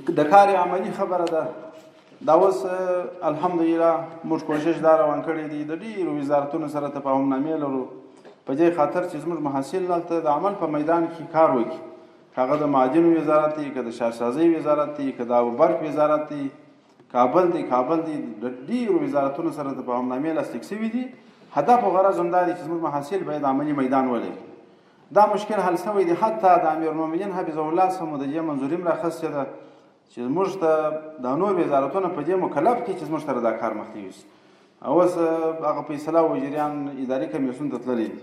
د کار عملی خبره ده. دا اوس الحمدلله موږ کوشش دا روان کړی دی، د ډیرو وزارتونو سره تفاهم نامې لرو، په دې خاطر چې زموږ محصل هلته د عمل په میدان کې کار وکړي، هغه د معادنو وزارت دی، که د ښارسازۍ وزارت دی، که د آب برق وزارت دی، کابل دی، کابل دی، د ډیرو وزارتونو سره تفاهم نامې لاسلیک شوي دي. هدف او غرض هم دا دی چې زموږ محصل باید عملي میدان ولري. دا مشکل حل شوی دی. حتی د امیرالمؤمنین حفظه الله څخه مو د دې منظوري هم راخیستې ده چې موږ ته دا نور وزارتونه په دې مکلف کړي چې زموږ سره دا کار مخته یوسي. اوس هغه فیصله او جریان اداري کمیسیون ته تللی دی.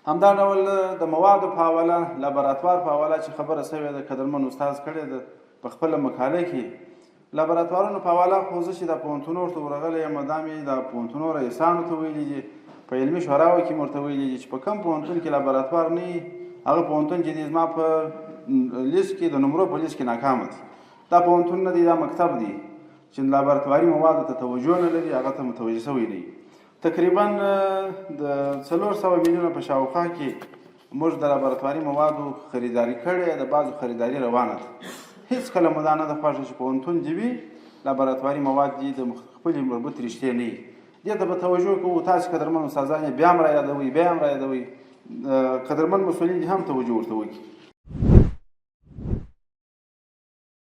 همدا ډول د موادو په حواله، لابراتوار په حواله چې خبره شوې ده، قدرمن استاد کړې ده په خپله مقاله کې. لابراتوارونو په حواله خو زه چې د پوهنتونو ورته ورغلی یم، دا مې د پوهنتونو رئیسانو ته ویلي دي، په علمي شوراو کې مې ورته ویلي دي چې په کوم پوهنتون کې لابراتوار نه وي، هغه پوهنتون چې دی زما په لیست کې د نمرو په لیست کې ناکامه دی. دا پوهنتون نه دی، دا مکتب دی چې لابراتواري موادو ته توجه نه لري، هغه ته متوجه شوی نه. تقریبا د 400 میلیونه په شاوخوا کې موږ د لابراتواري موادو خریداري کړې، د بعضو خریداري روانه ده. هیڅ کله مو دا نه ده خوښه چې پوهنتون دې وي، لابراتواري مواد دې د خپلې مربوط رشتې نه وي. دې ته به توجه کوو. تاسې قدرمن استادان یې بیا هم را یادوئ، بیا هم را یادوئ، قدرمن مسؤلین دې هم توجه ورته وکړي.